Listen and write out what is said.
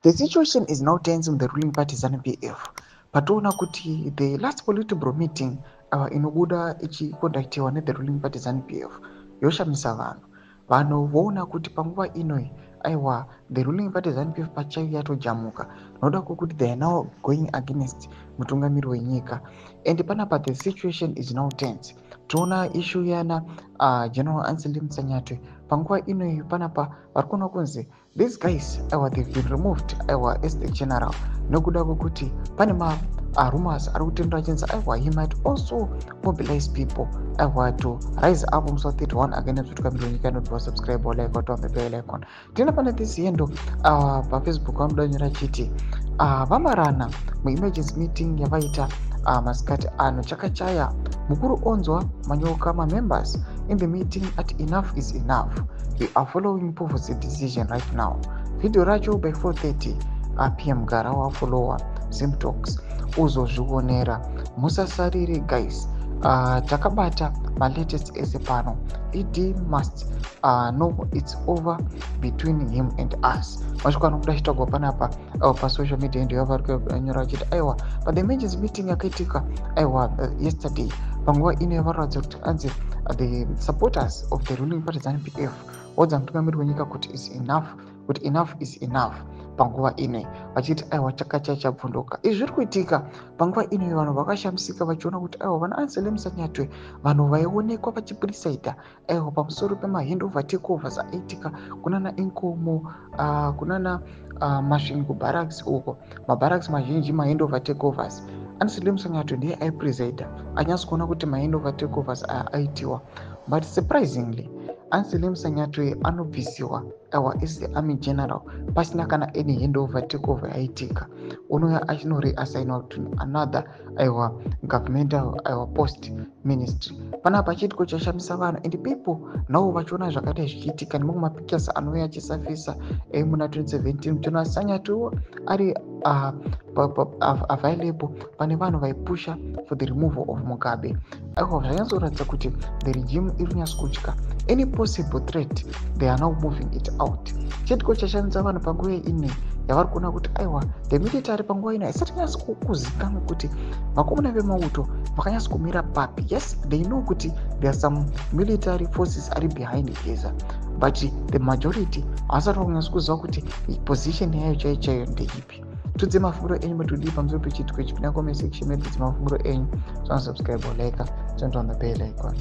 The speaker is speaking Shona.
The situation is now tense in the ruling party ZANU PF. Patoona kuti the last Politburo meeting inobuda ichiconductiwa nethe ruling party ZANU PF yoshamisa vanhu. Vanhu voona kuti panguva inoi, aiwa, the ruling party ZANU PF pachayo yatojamuka noda kwekuti they are now going against mutungamiri wenyika, and panapa the situation is now tense. Toona issue yana General Anselem Sanyatwe. Panguva inoi panapa vari kuona kunzi these guys, aiwa, they've been removed, aiwa, as the general, nokuda kwekuti pane marumors ari kutendera achinzi, aiwa, he might also mobilize people, aiwa, to rise up musi wa31 against mutungamiri wenyika. Inodwa subscribe or like, or the bell icon. Tina pane this yendo paFacebook vanoda nyora chiti vamarana muemergency meeting yavaita masikati ano. Chakachaya mukuru onzwa manyoka. Mamembers in the meeting at enough is enough, we are following Povos decision right now. Video racho by 4:30 PM. Gara wafollowa Zimtalks uzozvionera, musasarire guys. Takabata malatest ese pano. ED must know it's over between him and us. Masviko anobuda chitagwa panapa pasocial media ndo yavari kunyora vachiti, aiwa, but the emergency meeting yakaitika, aiwa, yesterday. Panguva ino yavaratidza kuti anzi the supporters of the ruling party ZANU PF vaudza mutungamiri wenyika kuti is enough, kuti enough is enough. Panguva inoi vachiti, aiwa, chakacha chabvunduka. Izvi zviri kuitika panguva inoi vanhu vakashamisika vachiona kuti, aiwa, vana Anselem Sanyatwe, vanhu vaionekwa vachipresida, aiwa, pamusoro pemahandover takeovers aitika kunana Inkomo, kunana Masvingo Barracks uko, mabarracks mazhinji, mahandover takeovers, Anselem Sanyatwe ndiye aipresida anyatsi kuona kuti mahandover takeovers aya aitiwa. But surprisingly, Anselem Sanyatwe anobvisiwa, aiwa, as the army general pasina kana any handover takeover yaitika. Unouya achinoreassignwa to another, aiwa, governmental, aiwa, post ministry. Panapa chiitiko chashamisa vanhu, and people navo vachiona zvakadai zvichiitika nemamwe mapictures anouya achisafisa emuna 2017, muchiona Sanyatwewo ari available pane vanhu vaipusha for the removal of Mugabe. Aiwa, zvanyatsoratidza kuti the regime iri kunyatso kutya any possible threat. They are now moving it out. Chiitiko chashamisa vanhu panguva inei yavari kuona kuti, aiwa, the military panguva ino haisati nyatso kuzikanwa kuti vakomana vemauto vakanyatso kumira papi. Yes, they know kuti there are some military forces ari behind Geza, but the majority havasati vakunyatso kuziva kuti position yayo chaiyo chaiyo ndeipi. Tudze mafungiro enyu matudii pamusoro pechiitiko ichi? Pinda comment section medu, dzemafungiro enyu. Subscribe, like, turn on the bell icon.